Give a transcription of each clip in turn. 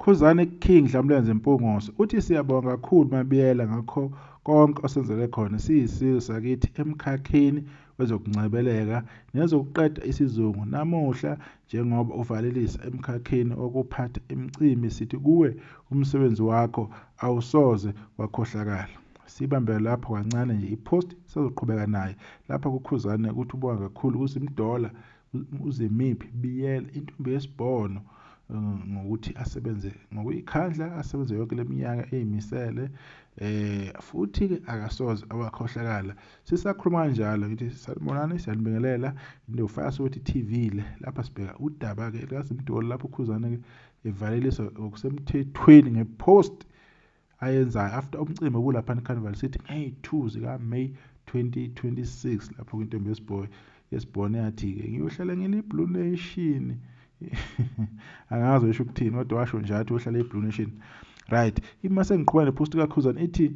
Khuzani King Dlamlenze Mpungose uthi siyabonga kakhulu Mabiyela ngakho konke osenzele khona siyisizwe sakithi emkhakheni wezokungcebeleka nezokuqeda isizungu. Namuhla njengoba uvalelisa emkhakheni wokuphatha imicimbi sithi kuwe umsebenzi wakho awusoze wakhohlakala. Sibambe lapho kancane nje i-post, sizoqhubeka naye lapha kuKhuzani ukuthi ubonga kakhulu kuZimdollar, uZimiphi Biyela, intombi yesibhono, ngokuthi asebenze ngokuyikhandla, asebenze yonke leminyaka eyimisele, futhi-ke akasoze awakhohlakala. Sisakhuluma kanjalo ngithi sanibonani, siyanibingelela. Indofaya Soweto TV le, lapha sibheka udaba-ke likaZimdollar lapho uKhuzani-ke evaleliswa ngokusemthethweni nge-post ayenzayo after umcimbi obulapha eCarnival City ngeyi-2 zika-May 2026, lapho intombi yesibhono yathi-ke ngiyohlala ngili-Blue Nation. Angazi usho ukuthini kodwa washo nje athi uyohlala e-Blue Nation. Right, ima sengiqhubeka ne-post kaKhuzani ithi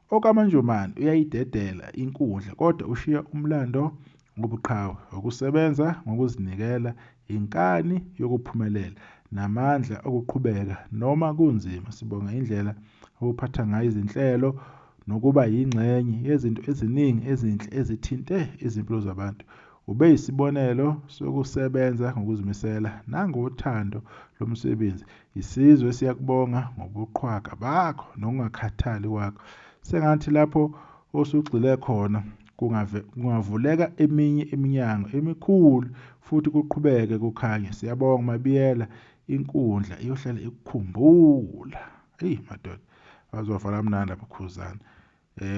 okaManjomane uyayidedela inkundla kodwa ushiya umlando ngobuqhawe, ukusebenza ngokuzinikela, inkani yokuphumelela namandla okuqhubeka noma kunzima. Sibonga indlela obuphatha ngayo izinhlelo nokuba yingxenye yezinto eziningi ezinhle ezithinte izimpilo zabantu. Ube yisibonelo sokusebenza ngokuzimisela nangothando lomsebenzi. Isizwe siyakubonga ngobuqhwaga bakho nokungakhathali kwakho. Sengathi lapho osugxile khona kungavuleka eminye iminyango emikhulu futhi kuqhubeke kukhanye. Siyabonga Mabiyela, inkundla iyohlala ikukhumbula. Eyi madoda, wazovala mnandi lapho Khuzani.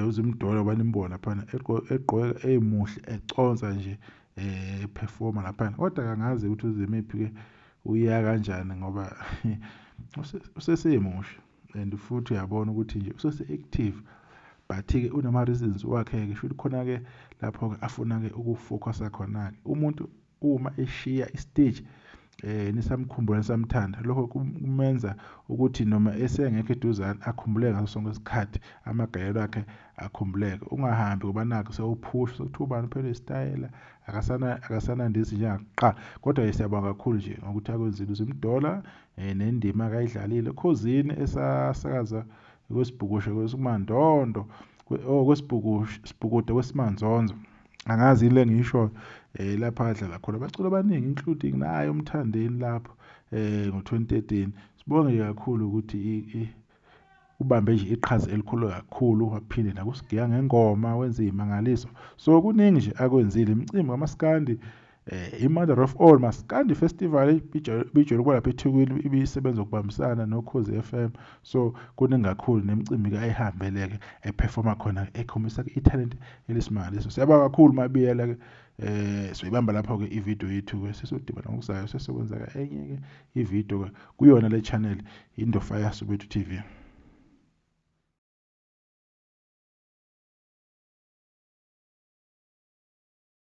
UZimdollar banimbona laphana egqoke emuhle econsa nje, eperforma laphana, kodwa kangazi ukuthi uZimiphi-ke uya kanjani ngoba usesemusha and futhi uyabona ukuthi nje usese-active, but-ke unama-reasons wakhe-ke, shuthi khona-ke lapho-ke afuna-ke ukufocusa khona-ke. Umuntu uma eshiya i-stage nisamkhumbula nisamthanda, lokho kumenza ukuthi noma esengekho eduzane akhumbuleke ngaso sonke isikhathi, amagalelo akhe akhumbuleke. Ungahambi ngoba nakhu sewuphusha sekuthiwa ubani uphele isitayela, akasanandisi njengakuqala. Kodwa-ke siyabonga kakhulu nje ngokuthi akwenzile uZimdollar, nendima akayidlalile Khozini esasakaza kwesibhukusho kwesimandondo, kwesibhukuda kwesimanzonzo, angazi yini le engiyishoyo, lapha adlala khona abaculi abaningi including naye uMthandeni lapho ngo-2013. Sibonge kakhulu ukuthi ubambe nje iqhaza elikhulu kakhulu, waphinde nakusigiya ngengoma wenza iy'mangaliso. So kuningi nje akwenzile. Imicimbi kamaskandi, i-Mother of All Maskandi Festival ibijwayele ukuba lapha eThekwini, ibisebenza ngokubambisana noKhozi FM. So kuningi kakhulu nemicimbi-ke ayihambele-ke eperforma khona ekhombisa ithalente elisimangaliso. Siyabonga kakhulu Mabiyela-ke. Soyibamba lapho-ke ividiyo yethu-ke, sesodibana ngokuzayo, sesokwenza-ke enye-ke ividiyo-ke kuyona le channel Indofaya Soweto TV.